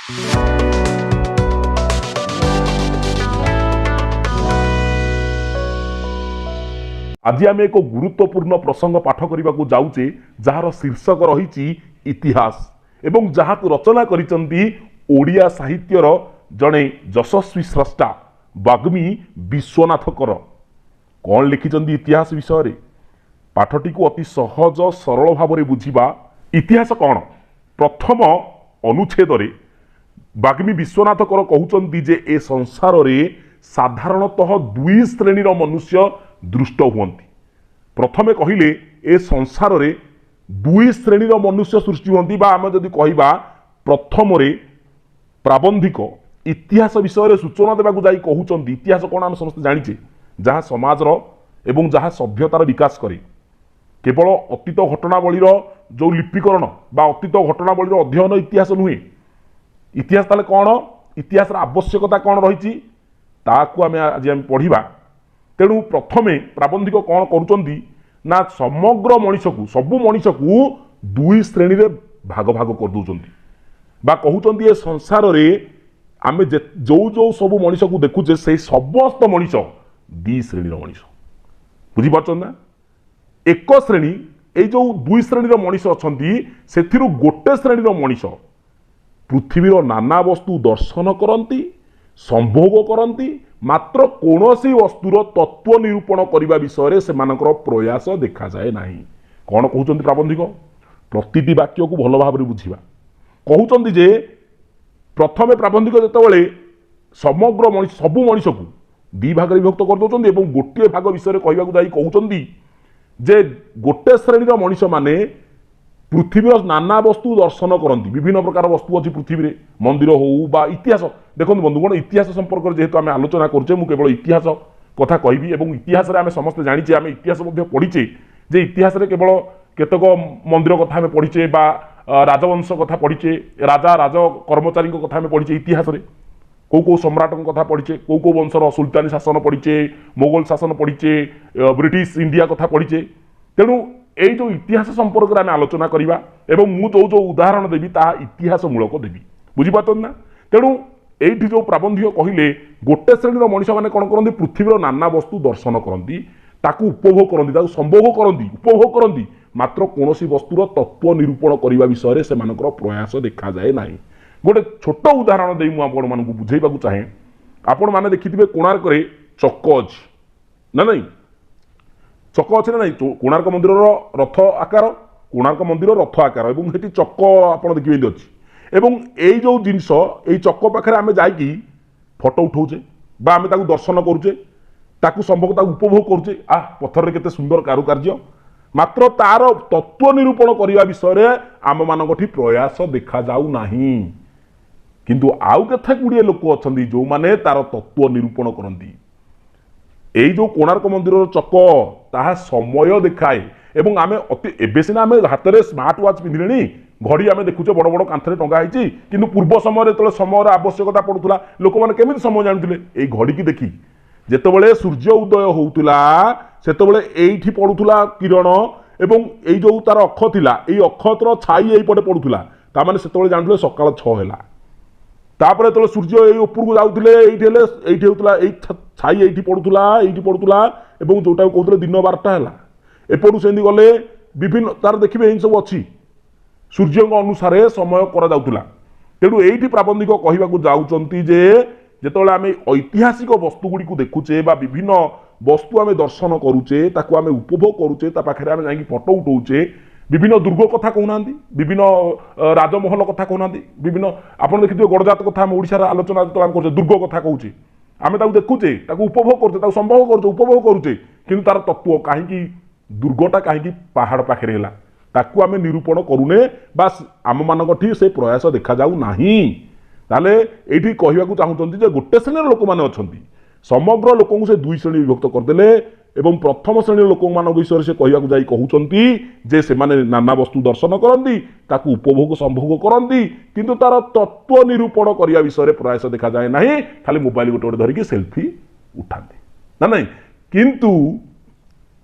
ଆଜି ଆମେ ଏକ ଗୁରୁତ୍ୱପୂର୍ଣ୍ଣ ପ୍ରସଙ୍ଗ ପାଠ କରିବାକୁ ଯାଉଛେ, ଯାହାର ଶୀର୍ଷକ ରହିଛି ଇତିହାସ ଏବଂ ଯାହାକୁ ରଚନା କରିଛନ୍ତି ଓଡ଼ିଆ ସାହିତ୍ୟର ଜଣେ ଯଶସ୍ୱୀ ସ୍ରଷ୍ଟା ବାଗ୍ମୀ ବିଶ୍ୱନାଥ କର। କ'ଣ ଲେଖିଛନ୍ତି ଇତିହାସ ବିଷୟରେ? ପାଠଟିକୁ ଅତି ସହଜ ସରଳ ଭାବରେ ବୁଝିବା। ଇତିହାସ କ'ଣ? ପ୍ରଥମ ଅନୁଚ୍ଛେଦରେ ବାଗ୍ମୀ ବିଶ୍ୱନାଥ କର କହୁଛନ୍ତି ଯେ ଏ ସଂସାରରେ ସାଧାରଣତଃ ଦୁଇ ଶ୍ରେଣୀର ମନୁଷ୍ୟ ଦୃଷ୍ଟ ହୁଅନ୍ତି। ପ୍ରଥମେ କହିଲେ ଏ ସଂସାରରେ ଦୁଇ ଶ୍ରେଣୀର ମନୁଷ୍ୟ ସୃଷ୍ଟି ହୁଅନ୍ତି, ବା ଆମେ ଯଦି କହିବା ପ୍ରଥମରେ ପ୍ରାବନ୍ଧିକ ଇତିହାସ ବିଷୟରେ ସୂଚନା ଦେବାକୁ ଯାଇ କହୁଛନ୍ତି ଇତିହାସ କ'ଣ ଆମେ ସମସ୍ତେ ଜାଣିଛେ, ଯାହା ସମାଜର ଏବଂ ଯାହା ସଭ୍ୟତାର ବିକାଶ କରେ। କେବଳ ଅତୀତ ଘଟଣାବଳୀର ଯେଉଁ ଲିପିକରଣ ବା ଅତୀତ ଘଟଣାବଳୀର ଅଧ୍ୟୟନ ଇତିହାସ ନୁହେଁ। ଇତିହାସ ତାହେଲେ କ'ଣ, ଇତିହାସର ଆବଶ୍ୟକତା କ'ଣ ରହିଛି, ତାକୁ ଆମେ ଆଜି ଆମେ ପଢ଼ିବା। ତେଣୁ ପ୍ରଥମେ ପ୍ରାବନ୍ଧିକ କ'ଣ କରୁଛନ୍ତି ନା ସମଗ୍ର ମଣିଷକୁ, ସବୁ ମଣିଷକୁ ଦୁଇ ଶ୍ରେଣୀରେ ଭାଗ ଭାଗ କରିଦେଉଛନ୍ତି, ବା କହୁଛନ୍ତି ଏ ସଂସାରରେ ଆମେ ଯେଉଁ ଯେଉଁ ସବୁ ମଣିଷକୁ ଦେଖୁଛେ ସେଇ ସମସ୍ତ ମଣିଷ ଦୁଇ ଶ୍ରେଣୀର ମଣିଷ। ବୁଝିପାରୁଛନ୍ତି ନା? ଏକ ଶ୍ରେଣୀ, ଏଇ ଯେଉଁ ଦୁଇ ଶ୍ରେଣୀର ମଣିଷ ଅଛନ୍ତି ସେଥିରୁ ଗୋଟେ ଶ୍ରେଣୀର ମଣିଷ ପୃଥିବୀର ନାନା ବସ୍ତୁ ଦର୍ଶନ କରନ୍ତି, ସମ୍ଭୋଗ କରନ୍ତି, ମାତ୍ର କୌଣସି ବସ୍ତୁର ତତ୍ତ୍ୱ ନିରୂପଣ କରିବା ବିଷୟରେ ସେମାନଙ୍କର ପ୍ରୟାସ ଦେଖାଯାଏ ନାହିଁ। କ'ଣ କହୁଛନ୍ତି ପ୍ରାବନ୍ଧିକ? ପ୍ରତିଟି ବାକ୍ୟକୁ ଭଲ ଭାବରେ ବୁଝିବା। କହୁଛନ୍ତି ଯେ ପ୍ରଥମେ ପ୍ରାବନ୍ଧିକ ଯେତେବେଳେ ସମଗ୍ର ମଣିଷ, ସବୁ ମଣିଷକୁ ଦୁଇ ଭାଗରେ ବିଭକ୍ତ କରିଦେଉଛନ୍ତି ଏବଂ ଗୋଟିଏ ଭାଗ ବିଷୟରେ କହିବାକୁ ଯାଇ କହୁଛନ୍ତି ଯେ ଗୋଟେ ଶ୍ରେଣୀର ମଣିଷମାନେ ପୃଥିବୀର ନାନା ବସ୍ତୁ ଦର୍ଶନ କରନ୍ତି। ବିଭିନ୍ନ ପ୍ରକାର ବସ୍ତୁ ଅଛି ପୃଥିବୀରେ, ମନ୍ଦିର ହଉ ବା ଇତିହାସ। ଦେଖନ୍ତୁ ବନ୍ଧୁଗଣ, ଇତିହାସ ସମ୍ପର୍କରେ ଯେହେତୁ ଆମେ ଆଲୋଚନା କରୁଛେ, ମୁଁ କେବଳ ଇତିହାସ କଥା କହିବି। ଏବଂ ଇତିହାସରେ ଆମେ ସମସ୍ତେ ଜାଣିଛେ, ଆମେ ଇତିହାସ ମଧ୍ୟ ପଢ଼ିଛେ ଯେ ଇତିହାସରେ କେବଳ କେତେକ ମନ୍ଦିର କଥା ଆମେ ପଢ଼ିଛେ ବା ରାଜବଂଶ କଥା ପଢ଼ିଛେ, ରାଜା ରାଜ କର୍ମଚାରୀଙ୍କ କଥା ଆମେ ପଢ଼ିଛେ। ଇତିହାସରେ କେଉଁ କେଉଁ ସମ୍ରାଟଙ୍କ କଥା ପଢ଼ିଛେ, କେଉଁ କେଉଁ ବଂଶର ସୁଲତାନୀ ଶାସନ ପଢ଼ିଛେ, ମୋଗଲ ଶାସନ ପଢ଼ିଛେ, ବ୍ରିଟିଶ ଇଣ୍ଡିଆ କଥା ପଢ଼ିଛେ। ତେଣୁ ଏଇ ଯେଉଁ ଇତିହାସ ସମ୍ପର୍କରେ ଆମେ ଆଲୋଚନା କରିବା ଏବଂ ମୁଁ ଯେଉଁ ଯେଉଁ ଉଦାହରଣ ଦେବି ତାହା ଇତିହାସମୂଳକ ଦେବି। ବୁଝିପାରୁଛନ୍ତି ନା? ତେଣୁ ଏଇଠି ଯେଉଁ ପ୍ରାବନ୍ଧିକ କହିଲେ ଗୋଟେ ଶ୍ରେଣୀର ମଣିଷମାନେ କ'ଣ କରନ୍ତି, ପୃଥିବୀର ନାନା ବସ୍ତୁ ଦର୍ଶନ କରନ୍ତି, ତାକୁ ଉପଭୋଗ କରନ୍ତି, ତାକୁ ସମ୍ଭୋଗ କରନ୍ତି, ଉପଭୋଗ କରନ୍ତି, ମାତ୍ର କୌଣସି ବସ୍ତୁର ତତ୍ତ୍ୱ ନିରୂପଣ କରିବା ବିଷୟରେ ସେମାନଙ୍କର ପ୍ରୟାସ ଦେଖାଯାଏ ନାହିଁ। ଗୋଟେ ଛୋଟ ଉଦାହରଣ ଦେଇ ମୁଁ ଆପଣମାନଙ୍କୁ ବୁଝେଇବାକୁ ଚାହେଁ। ଆପଣମାନେ ଦେଖିଥିବେ କୋଣାର୍କରେ ଚକ ଅଛି ନା ନାଇଁ? ଚକ ଅଛି ନା ନାଇଁ? କୋଣାର୍କ ମନ୍ଦିରର ରଥ ଆକାର, କୋଣାର୍କ ମନ୍ଦିର ରଥ ଆକାର ଏବଂ ସେଠି ଚକ ଆପଣ ଦେଖିବେ ଏମିତି ଅଛି। ଏବଂ ଏଇ ଯେଉଁ ଜିନିଷ, ଏଇ ଚକ ପାଖରେ ଆମେ ଯାଇକି ଫଟୋ ଉଠାଉଛେ ବା ଆମେ ତାକୁ ଦର୍ଶନ କରୁଛେ, ତାକୁ ସମ୍ଭବ ତାକୁ ଉପଭୋଗ କରୁଛେ, ଆହ ପଥରରେ କେତେ ସୁନ୍ଦର କାରୁକାର୍ଯ୍ୟ, ମାତ୍ର ତାର ତତ୍ତ୍ୱ ନିରୂପଣ କରିବା ବିଷୟରେ ଆମମାନଙ୍କଠି ପ୍ରୟାସ ଦେଖାଯାଉ ନାହିଁ। କିନ୍ତୁ ଆଉ କେତେ ଗୁଡ଼ିଏ ଲୋକ ଅଛନ୍ତି ଯେଉଁମାନେ ତାର ତତ୍ତ୍ୱ ନିରୂପଣ କରନ୍ତି। ଏଇ ଯେଉଁ କୋଣାର୍କ ମନ୍ଦିରର ଚକ ତାହା ସମୟ ଦେଖାଏ। ଏବଂ ଆମେ ଅତି ଏବେ ସିନା ଆମେ ହାତରେ ସ୍ମାର୍ଟ ୱାଚ୍ ପିନ୍ଧିଲେଣି, ଘଡ଼ି ଆମେ ଦେଖୁଛେ ବଡ଼ ବଡ଼ କାନ୍ଥରେ ଟଙ୍ଗା ହେଇଛି, କିନ୍ତୁ ପୂର୍ବ ସମୟରେ ଯେତେବେଳେ ସମୟର ଆବଶ୍ୟକତା ପଡ଼ୁଥିଲା ଲୋକମାନେ କେମିତି ସମୟ ଜାଣୁଥିଲେ? ଏଇ ଘଡ଼ିକି ଦେଖି। ଯେତେବେଳେ ସୂର୍ଯ୍ୟ ଉଦୟ ହେଉଥିଲା ସେତେବେଳେ ଏଇଠି ପଡ଼ୁଥିଲା କିରଣ ଏବଂ ଏଇ ଯେଉଁ ତାର ଅଖ ଥିଲା, ଏଇ ଅଖର ଛାଇ ଏଇପଟେ ପଡ଼ୁଥିଲା, ତାମାନେ ସେତେବେଳେ ଜାଣୁଥିଲେ ସକାଳ 6 ହେଲା। ତାପରେ ଯେତେବେଳେ ସୂର୍ଯ୍ୟ ଏଇ ଉପରକୁ ଯାଉଥିଲେ, ଏଇଠି ହେଲେ ଏଇଠି ହେଉଥିଲା, ଏଇ ଛାଇ ଏଇଠି ପଡ଼ୁଥିଲା, ଏଇଠି ପଡ଼ୁଥିଲା, ଏବଂ ଯେଉଁଟାକୁ କହୁଥିଲେ ଦିନ 12ଟା ହେଲା। ଏପଟୁ ସେମିତି ଗଲେ ବିଭିନ୍ନ ତାର ଦେଖିବେ ଏଇ ସବୁ ଅଛି, ସୂର୍ଯ୍ୟଙ୍କ ଅନୁସାରେ ସମୟ କରାଯାଉଥିଲା। ତେଣୁ ଏଇଠି ପ୍ରାବନ୍ଧିକ କହିବାକୁ ଯାଉଛନ୍ତି ଯେ ଯେତେବେଳେ ଆମେ ଐତିହାସିକ ବସ୍ତୁ ଗୁଡ଼ିକୁ ଦେଖୁଛେ ବା ବିଭିନ୍ନ ବସ୍ତୁ ଆମେ ଦର୍ଶନ କରୁଛେ, ତାକୁ ଆମେ ଉପଭୋଗ କରୁଛେ, ତା ପାଖରେ ଆମେ ଯାଇକି ଫଟୋ ଉଠାଉଛେ, ବିଭିନ୍ନ ଦୁର୍ଗ କଥା କହୁନାହାନ୍ତି, ବିଭିନ୍ନ ରାଜମହଲ କଥା କହୁନାହାନ୍ତି, ବିଭିନ୍ନ ଆପଣ ଦେଖିଥିବେ ଗଡ଼ଜାତ କଥା ଆମେ ଓଡ଼ିଶାର ଆଲୋଚନା ଯେତେବେଳେ ଆମେ କରୁଛେ, ଦୁର୍ଗ କଥା କହୁଛେ, ଆମେ ତାକୁ ଦେଖୁଛେ, ତାକୁ ଉପଭୋଗ କରୁଛେ, ତାକୁ ସମ୍ଭବ କରୁଛେ, ଉପଭୋଗ କରୁଛେ, କିନ୍ତୁ ତାର ତତ୍ତ୍ୱ କାହିଁକି ଦୁର୍ଗଟା କାହିଁକି ପାହାଡ଼ ପାଖରେ ହେଲା ତାକୁ ଆମେ ନିରୂପଣ କରୁନେ ବା ଆମମାନଙ୍କଠି ସେ ପ୍ରୟାସ ଦେଖାଯାଉ ନାହିଁ। ତାହେଲେ ଏଇଠି କହିବାକୁ ଚାହୁଁଛନ୍ତି ଯେ ଗୋଟେ ଶ୍ରେଣୀର ଲୋକମାନେ ଅଛନ୍ତି, ସମଗ୍ର ଲୋକଙ୍କୁ ସେ ଦୁଇ ଶ୍ରେଣୀ ବିଭକ୍ତ କରିଦେଲେ ଏବଂ ପ୍ରଥମ ଶ୍ରେଣୀର ଲୋକମାନଙ୍କ ବିଷୟରେ ସେ କହିବାକୁ ଯାଇ କହୁଛନ୍ତି ଯେ ସେମାନେ ନାନା ବସ୍ତୁ ଦର୍ଶନ କରନ୍ତି, ତାକୁ ଉପଭୋଗ ସମ୍ଭୋଗ କରନ୍ତି, କିନ୍ତୁ ତାର ତତ୍ତ୍ୱ ନିରୂପଣ କରିବା ବିଷୟରେ ପ୍ରୟାସ ଦେଖାଯାଏ ନାହିଁ, ଖାଲି ମୋବାଇଲ ଗୋଟେ ଗୋଟେ ଧରିକି ସେଲ୍ଫି ଉଠାନ୍ତି ନା ନାଇଁ। କିନ୍ତୁ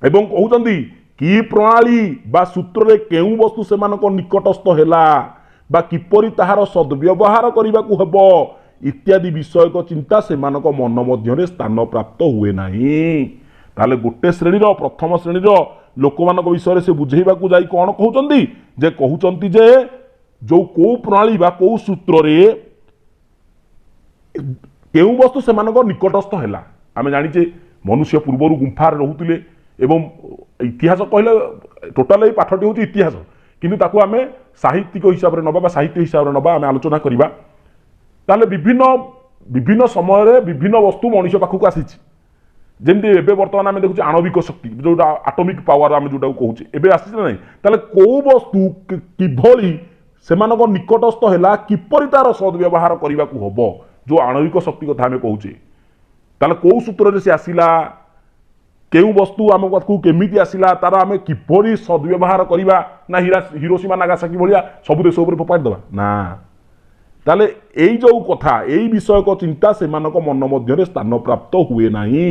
ଏବଂ କହୁଛନ୍ତି କି ପ୍ରଣାଳୀ ବା ସୂତ୍ରରେ କେଉଁ ବସ୍ତୁ ସେମାନଙ୍କ ନିକଟସ୍ଥ ହେଲା ବା ବା କିପରି ତାହାର ସଦ୍ବ୍ୟବହାର କରିବାକୁ ହେବ ଇତ୍ୟାଦି ବିଷୟକ ଚିନ୍ତା ସେମାନଙ୍କ ମନ ମଧ୍ୟରେ ସ୍ଥାନ ପ୍ରାପ୍ତ ହୁଏ ନାହିଁ। ତାହେଲେ ଗୋଟେ ଶ୍ରେଣୀର, ପ୍ରଥମ ଶ୍ରେଣୀର ଲୋକମାନଙ୍କ ବିଷୟରେ ସେ ବୁଝେଇବାକୁ ଯାଇ କ'ଣ କହୁଛନ୍ତି ଯେ, କହୁଛନ୍ତି ଯେ ଯୋଉ କୋଉ ପ୍ରଣାଳୀ ବା କୋଉ ସୂତ୍ରରେ କେଉଁ ବସ୍ତୁ ସେମାନଙ୍କ ନିକଟସ୍ଥ ହେଲା। ଆମେ ଜାଣିଛେ ମନୁଷ୍ୟ ପୂର୍ବରୁ ଗୁମ୍ଫାରେ ରହୁଥିଲେ ଏବଂ ଇତିହାସ କହିଲେ ଟୋଟାଲ ଏଇ ପାଠଟି ହେଉଛି ଇତିହାସ, କିନ୍ତୁ ତାକୁ ଆମେ ସାହିତ୍ୟିକ ହିସାବରେ ନେବା ବା ସାହିତ୍ୟ ହିସାବରେ ନେବା, ଆମେ ଆଲୋଚନା କରିବା। ତାହେଲେ ବିଭିନ୍ନ ବିଭିନ୍ନ ସମୟରେ ବିଭିନ୍ନ ବସ୍ତୁ ମଣିଷ ପାଖକୁ ଆସିଛି। ଯେମିତି ଏବେ ବର୍ତ୍ତମାନ ଆମେ ଦେଖୁଛେ ଆଣବିକ ଶକ୍ତି, ଯେଉଁଟା ଆଟମିକ୍ ପାୱାର ଆମେ ଯେଉଁଟାକୁ କହୁଛେ, ଏବେ ଆସିଛି ନା ନାହିଁ? ତାହେଲେ କେଉଁ ବସ୍ତୁ କିଭଳି ସେମାନଙ୍କ ନିକଟସ୍ଥ ହେଲା, କିପରି ତାର ସଦ୍ବ୍ୟବହାର କରିବାକୁ ହେବ, ଯେଉଁ ଆଣବିକ ଶକ୍ତି କଥା ଆମେ କହୁଛେ, ତାହେଲେ କେଉଁ ସୂତ୍ରରେ ସେ ଆସିଲା, କେଉଁ ବସ୍ତୁ ଆମ ପାଖକୁ କେମିତି ଆସିଲା, ତାର ଆମେ କିପରି ସଦ୍ବ୍ୟବହାର କରିବା, ନା ହିରୋସୀମା ନାଗାସାକି ଭଳିଆ ସବୁ ଦେଶ ଉପରେ ଫୋପାଡ଼ି ଦେବା ନା? ତାହେଲେ ଏଇ ଯେଉଁ କଥା, ଏଇ ବିଷୟକ ଚିନ୍ତା ସେମାନଙ୍କ ମନ ମଧ୍ୟରେ ସ୍ଥାନ ପ୍ରାପ୍ତ ହୁଏ ନାହିଁ।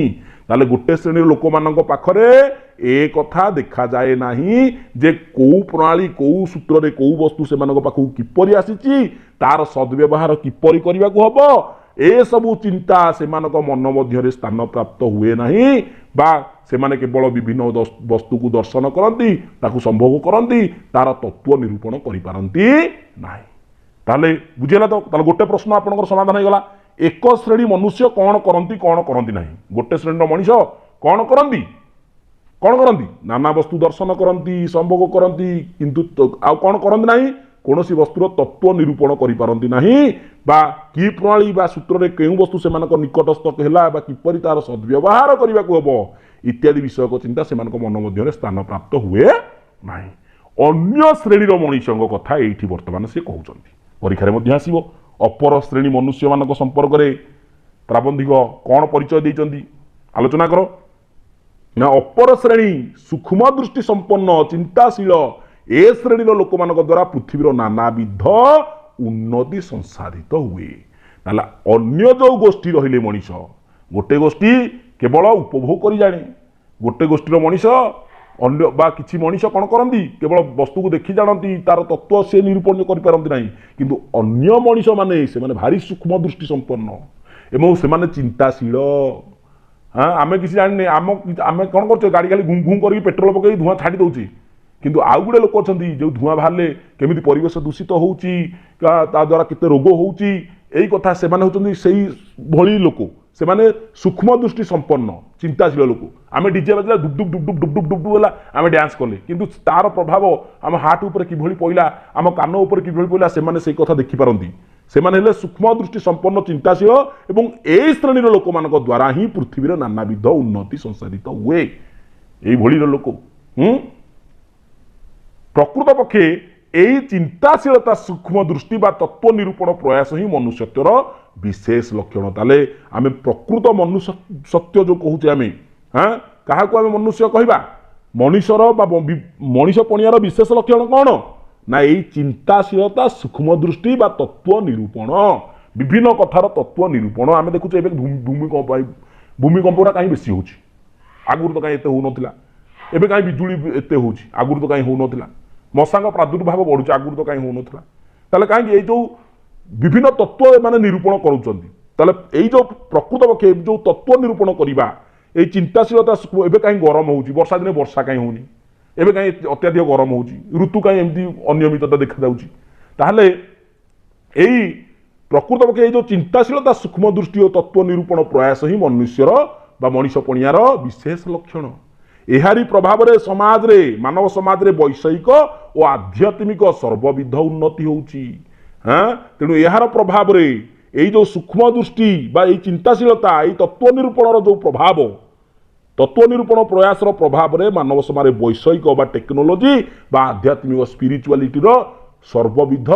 ତାହେଲେ ଗୋଟେ ଶ୍ରେଣୀର ଲୋକମାନଙ୍କ ପାଖରେ ଏ କଥା ଦେଖାଯାଏ ନାହିଁ ଯେ କେଉଁ ପ୍ରଣାଳୀ, କେଉଁ ସୂତ୍ରରେ କେଉଁ ବସ୍ତୁ ସେମାନଙ୍କ ପାଖକୁ କିପରି ଆସିଛି, ତାର ସଦ୍ବ୍ୟବହାର କିପରି କରିବାକୁ ହେବ, ଏସବୁ ଚିନ୍ତା ସେମାନଙ୍କ ମନ ମଧ୍ୟରେ ସ୍ଥାନ ପ୍ରାପ୍ତ ହୁଏ ନାହିଁ। ବା ସେମାନେ କେବଳ ବିଭିନ୍ନ ବସ୍ତୁକୁ ଦର୍ଶନ କରନ୍ତି, ତାକୁ ସମ୍ଭୋଗ କରନ୍ତି, ତାର ତତ୍ତ୍ୱ ନିରୂପଣ କରିପାରନ୍ତି ନାହିଁ। ତାହେଲେ ବୁଝିହେଲା ତ? ତାହେଲେ ଗୋଟେ ପ୍ରଶ୍ନ ଆପଣଙ୍କର ସମାଧାନ ହେଇଗଲା। ଏକ ଶ୍ରେଣୀ ମନୁଷ୍ୟ କ'ଣ କରନ୍ତି, କ'ଣ କରନ୍ତି ନାହିଁ? ଗୋଟେ ଶ୍ରେଣୀର ମଣିଷ କ'ଣ କରନ୍ତି, କ'ଣ କରନ୍ତି? ନାନା ବସ୍ତୁ ଦର୍ଶନ କରନ୍ତି, ସମ୍ଭୋଗ କରନ୍ତି, କିନ୍ତୁ ଆଉ କ'ଣ କରନ୍ତି ନାହିଁ? କୌଣସି ବସ୍ତୁର ତତ୍ତ୍ୱ ନିରୂପଣ କରିପାରନ୍ତି ନାହିଁ, ବା କି ପ୍ରଣାଳୀ ବା ସୂତ୍ରରେ କେଉଁ ବସ୍ତୁ ସେମାନଙ୍କ ନିକଟସ୍ଥ ହେଲା ବା କିପରି ତାର ସଦ୍ବ୍ୟବହାର କରିବାକୁ ହେବ ଇତ୍ୟାଦି ବିଷୟକ ଚିନ୍ତା ସେମାନଙ୍କ ମନ ମଧ୍ୟରେ ସ୍ଥାନ ପ୍ରାପ୍ତ ହୁଏ ନାହିଁ। ଅନ୍ୟ ଶ୍ରେଣୀର ମଣିଷଙ୍କ କଥା ଏଇଠି ବର୍ତ୍ତମାନ ସେ କହୁଛନ୍ତି, ପରୀକ୍ଷାରେ ମଧ୍ୟ ଆସିବ। ଅପର ଶ୍ରେଣୀ ମନୁଷ୍ୟମାନଙ୍କ ସମ୍ପର୍କରେ ପ୍ରାବନ୍ଧିକ କ'ଣ ପରିଚୟ ଦେଇଛନ୍ତି ଆଲୋଚନା କର। ନା, ଅପର ଶ୍ରେଣୀ ସୂକ୍ଷ୍ମ ଦୃଷ୍ଟି ସମ୍ପନ୍ନ ଚିନ୍ତାଶୀଳ ଏ ଶ୍ରେଣୀର ଲୋକମାନଙ୍କ ଦ୍ୱାରା ପୃଥିବୀର ନାନାବିଧ ଉନ୍ନତି ସଂସାଧିତ ହୁଏ। ତାହେଲେ ଅନ୍ୟ ଯେଉଁ ଗୋଷ୍ଠୀ ରହିଲେ ମଣିଷ, ଗୋଟେ ଗୋଷ୍ଠୀ କେବଳ ଉପଭୋଗ କରି ଜାଣେ, ଗୋଟେ ଗୋଷ୍ଠୀର ମଣିଷ ଅନ୍ୟ ବା କିଛି ମଣିଷ କ'ଣ କରନ୍ତି, କେବଳ ବସ୍ତୁକୁ ଦେଖି ଜାଣନ୍ତି, ତାର ତତ୍ତ୍ୱ ସେ ନିରୂପଣ କରିପାରନ୍ତି ନାହିଁ। କିନ୍ତୁ ଅନ୍ୟ ମଣିଷମାନେ ସେମାନେ ଭାରି ସୂକ୍ଷ୍ମ ଦୃଷ୍ଟି ସମ୍ପନ୍ନ ଏବଂ ସେମାନେ ଚିନ୍ତାଶୀଳ। ହଁ, ଆମେ କିଛି ଜାଣିନେ, ଆମେ କ'ଣ କରୁଛେ, ଗାଡ଼ି ଖାଲି ଘୁଁ ଘୁଁ କରିକି ପେଟ୍ରୋଲ ପକେଇକି ଧୂଆଁ ଛାଡ଼ି ଦେଉଛି। କିନ୍ତୁ ଆଉ ଗୋଟେ ଲୋକ ଅଛନ୍ତି ଯେଉଁ ଧୂଆଁ ବାହାରିଲେ କେମିତି ପରିବେଶ ଦୂଷିତ ହେଉଛି, ତା ଦ୍ୱାରା କେତେ ରୋଗ ହେଉଛି, ଏଇ କଥା ସେମାନେ ହେଉଛନ୍ତି ସେଇ ଭଳି ଲୋକ। ସେମାନେ ସୂକ୍ଷ୍ମ ଦୃଷ୍ଟି ସମ୍ପନ୍ନ ଚିନ୍ତାଶୀଳ ଲୋକ। ଆମେ ଡିଜେ ବାଜିଲା ଡୁବ୍ ଡୁବ୍ ଡୁବ୍ ଡୁବ୍ ଡୁବ୍ ଡୁବ୍ ଡୁବ୍ ହେଲା, ଆମେ ଡ୍ୟାନ୍ସ କଲେ, କିନ୍ତୁ ତାର ପ୍ରଭାବ ଆମ ହାର୍ଟ ଉପରେ କିଭଳି ପଡ଼ିଲା, ଆମ କାନ ଉପରେ କିଭଳି ପଡ଼ିଲା, ସେମାନେ ସେଇ କଥା ଦେଖିପାରନ୍ତି। ସେମାନେ ହେଲେ ସୂକ୍ଷ୍ମ ଦୃଷ୍ଟି ସମ୍ପନ୍ନ ଚିନ୍ତାଶୀଳ ଏବଂ ଏଇ ଶ୍ରେଣୀର ଲୋକମାନଙ୍କ ଦ୍ୱାରା ହିଁ ପୃଥିବୀର ନାନାବିଧ ଉନ୍ନତି ସଂସାଧିତ ହୁଏ। ଏଇଭଳିର ଲୋକ। ପ୍ରକୃତ ପକ୍ଷେ ଏଇ ଚିନ୍ତାଶୀଳତା, ସୂକ୍ଷ୍ମ ଦୃଷ୍ଟି ବା ତତ୍ତ୍ୱ ନିରୂପଣ ପ୍ରୟାସ ହିଁ ମନୁଷ୍ୟତ୍ୱର ବିଶେଷ ଲକ୍ଷଣ। ତାହେଲେ ଆମେ ପ୍ରକୃତ ମନୁଷ୍ୟ ସତ୍ୟ ଯେଉଁ କହୁଛେ ଆମେ, ହଁ, କାହାକୁ ଆମେ ମନୁଷ୍ୟ କହିବା? ମଣିଷର ବା ମଣିଷ ପଣିଆର ବିଶେଷ ଲକ୍ଷଣ କ'ଣ? ନା, ଏଇ ଚିନ୍ତାଶୀଳତା, ସୂକ୍ଷ୍ମ ଦୃଷ୍ଟି ବା ତତ୍ତ୍ୱ ନିରୂପଣ, ବିଭିନ୍ନ କଥାର ତତ୍ତ୍ୱ ନିରୂପଣ। ଆମେ ଦେଖୁଛେ ଏବେ ଭୂମିକମ୍ପ, ଭୂମିକମ୍ପ ଗୁଡ଼ା କାହିଁ ବେଶୀ ହେଉଛି? ଆଗରୁ ତ କାହିଁ ଏତେ ହେଉନଥିଲା। ଏବେ କାହିଁ ବିଜୁଳି ଏତେ ହେଉଛି? ଆଗରୁ ତ କାହିଁ ହେଉନଥିଲା। ମଶାଙ୍କ ପ୍ରାଦୁର୍ଭାବ ବଢ଼ୁଛି, ଆଗରୁ ତ କାହିଁ ହେଉନଥିଲା। ତାହେଲେ କାହିଁକି ଏଇ ଯେଉଁ ବିଭିନ୍ନ ତତ୍ତ୍ୱ ଏମାନେ ନିରୂପଣ କରୁଛନ୍ତି? ତାହେଲେ ଏଇ ଯେଉଁ ପ୍ରକୃତ ପକ୍ଷେ ଯେଉଁ ତତ୍ତ୍ୱ ନିରୂପଣ କରିବା, ଏଇ ଚିନ୍ତାଶୀଳତା, ଏବେ କାହିଁ ଗରମ ହେଉଛି, ବର୍ଷା ଦିନେ ବର୍ଷା କାହିଁ ହେଉନି, ଏବେ କାହିଁ ଅତ୍ୟଧିକ ଗରମ ହେଉଛି, ଋତୁ କାହିଁ ଏମିତି ଅନିୟମିତତା ଦେଖାଯାଉଛି, ତାହେଲେ ଏଇ ପ୍ରକୃତ ପକ୍ଷେ ଏଇ ଯେଉଁ ଚିନ୍ତାଶୀଳତା, ସୂକ୍ଷ୍ମ ଦୃଷ୍ଟି ଓ ତତ୍ତ୍ୱ ନିରୂପଣ ପ୍ରୟାସ ହିଁ ମନୁଷ୍ୟର ବା ମଣିଷ ପଣିଆର ବିଶେଷ ଲକ୍ଷଣ। ଏହାରି ପ୍ରଭାବରେ ସମାଜରେ, ମାନବ ସମାଜରେ ବୈଷୟିକ ଓ ଆଧ୍ୟାତ୍ମିକ ସର୍ବବିଧ ଉନ୍ନତି ହେଉଛି। ହଁ, ତେଣୁ ଏହାର ପ୍ରଭାବରେ ଏଇ ଯେଉଁ ସୂକ୍ଷ୍ମ ଦୃଷ୍ଟି ବା ଏଇ ଚିନ୍ତାଶୀଳତା, ଏଇ ତତ୍ତ୍ୱ ନିରୂପଣର ଯେଉଁ ପ୍ରଭାବ, ତତ୍ତ୍ୱ ନିରୂପଣ ପ୍ରୟାସର ପ୍ରଭାବରେ ମାନବ ସମାଜରେ ବୈଷୟିକ ବା ଟେକ୍ନୋଲୋଜି ବା ଆଧ୍ୟାତ୍ମିକ ସ୍ପିରିଚୁଆଲିଟିର ସର୍ବବିଧ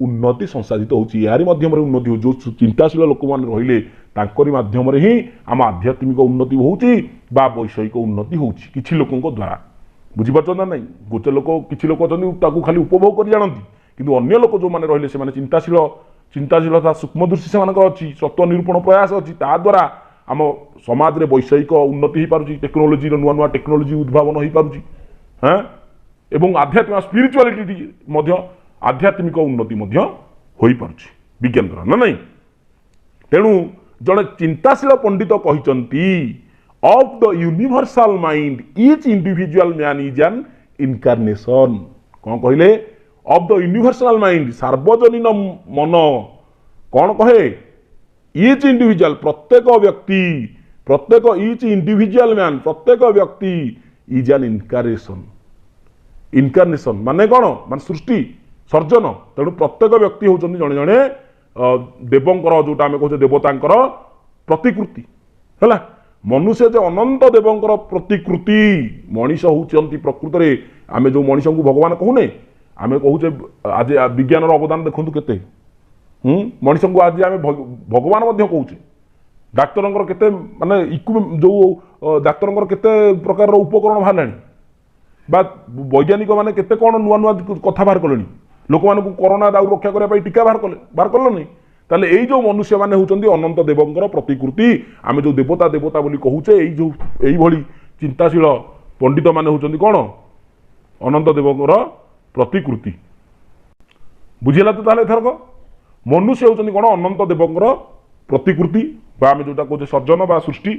ଉନ୍ନତି ସଂସାଧିତ ହେଉଛି। ଏହାରି ମାଧ୍ୟମରେ ଉନ୍ନତି ହେଉଛି। ଯେଉଁ ଚିନ୍ତାଶୀଳ ଲୋକମାନେ ରହିଲେ ତାଙ୍କରି ମାଧ୍ୟମରେ ହିଁ ଆମ ଆଧ୍ୟାତ୍ମିକ ଉନ୍ନତି ହେଉଛି ବା ବୈଷୟିକ ଉନ୍ନତି ହେଉଛି କିଛି ଲୋକଙ୍କ ଦ୍ୱାରା। ବୁଝିପାରୁଛନ୍ତି ନା ନାହିଁ? ଗୋଟେ ଲୋକ, କିଛି ଲୋକ ଅଛନ୍ତି ତାକୁ ଖାଲି ଉପଭୋଗ କରି ଜାଣନ୍ତି, କିନ୍ତୁ ଅନ୍ୟ ଲୋକ ଯେଉଁମାନେ ରହିଲେ ସେମାନେ ଚିନ୍ତାଶୀଳ, ଚିନ୍ତାଶୀଳତା ସୂକ୍ଷ୍ମ ଦୃଷ୍ଟି ସେମାନଙ୍କର ଅଛି, ତତ୍ତ୍ୱ ନିରୂପଣ ପ୍ରୟାସ ଅଛି, ତା ଦ୍ୱାରା ଆମ ସମାଜରେ ବୈଷୟିକ ଉନ୍ନତି ହେଇପାରୁଛି, ଟେକ୍ନୋଲୋଜିର ନୂଆ ନୂଆ ଟେକ୍ନୋଲୋଜି ଉଦ୍ଭାବନ ହେଇପାରୁଛି, ହଁ, ଏବଂ ଆଧ୍ୟାତ୍ମିକ ସ୍ପିରିଚୁଆଲିଟି ମଧ୍ୟ ଆଧ୍ୟାତ୍ମିକ ଉନ୍ନତି ମଧ୍ୟ ହୋଇପାରୁଛି ବିଜ୍ଞାନ ଦ୍ୱାରା, ନା ନାହିଁ? ତେଣୁ ଜଣେ ଚିନ୍ତାଶୀଳ ପଣ୍ଡିତ କହିଛନ୍ତି, "Of the universal mind each individual man is an incarnation." କ'ଣ କହିଲେ? ଅଫ୍ the universal mind, ସାର୍ବଜନୀନ ମନ କ'ଣ କହେ? ଇଚ୍ ଇଣ୍ଡିଭିଜୁଆଲ, ପ୍ରତ୍ୟେକ ବ୍ୟକ୍ତି, ପ୍ରତ୍ୟେକ ଇଚ୍ ଇଣ୍ଡିଭିଜୁଆଲ ମ୍ୟାନ୍, ପ୍ରତ୍ୟେକ ବ୍ୟକ୍ତି, is ଆନ୍ ଇନକାର୍ନେସନ୍। ଇନକାର୍ନେସନ୍ ମାନେ କ'ଣ? ମାନେ ସୃଷ୍ଟି, ସର୍ଜନ। ତେଣୁ ପ୍ରତ୍ୟେକ ବ୍ୟକ୍ତି ହେଉଛନ୍ତି ଜଣେ ଜଣେ ଦେବଙ୍କର, ଯୋଉଟା ଆମେ କହୁଛେ ଦେବତାଙ୍କର ପ୍ରତିକୃତି। ହେଲା, ମନୁଷ୍ୟ ଯେ ଅନନ୍ତ ଦେବଙ୍କର ପ୍ରତିକୃତି। ମଣିଷ ହେଉଛନ୍ତି ପ୍ରକୃତରେ, ଆମେ ଯୋଉ ମଣିଷଙ୍କୁ ଭଗବାନ କହୁନେ, ଆମେ କହୁଛେ, ଆଜି ବିଜ୍ଞାନର ଅବଦାନ ଦେଖନ୍ତୁ କେତେ। ମଣିଷଙ୍କୁ ଆଜି ଆମେ ଭଗବାନ ମଧ୍ୟ କହୁଛେ। ଡାକ୍ତରଙ୍କର କେତେ ମାନେ ଯୋଉ ଡାକ୍ତରଙ୍କର କେତେ ପ୍ରକାରର ଉପକରଣ ବାହାରିଲାଣି ବା ବୈଜ୍ଞାନିକ ମାନେ କେତେ କ'ଣ ନୂଆ ନୂଆ କଥା ବାହାର କଲେଣି। ଲୋକମାନଙ୍କୁ କରୋନା ଦାଉରୁ ରକ୍ଷା କରିବା ପାଇଁ ଟୀକା ବାହାର କଲେ, ବାହାର କଲେନି? ତାହେଲେ ଏଇ ଯୋଉ ମନୁଷ୍ୟମାନେ ହେଉଛନ୍ତି ଅନନ୍ତ ଦେବଙ୍କର ପ୍ରତିକୃତି। ଆମେ ଯୋଉ ଦେବତା ଦେବତା ବୋଲି କହୁଛେ, ଏଇ ଯୋଉ ଏଇଭଳି ଚିନ୍ତାଶୀଳ ପଣ୍ଡିତମାନେ ହେଉଛନ୍ତି କ'ଣ? ଅନନ୍ତ ଦେବଙ୍କର ପ୍ରତିକୃତି। ବୁଝିଲା ତ? ତାହେଲେ ଏଥରକ ମନୁଷ୍ୟ ହେଉଛନ୍ତି କ'ଣ? ଅନନ୍ତ ଦେବଙ୍କର ପ୍ରତିକୃତି ବା ଆମେ ଯୋଉଟା କହୁଛେ ସର୍ଜନ ବା ସୃଷ୍ଟି।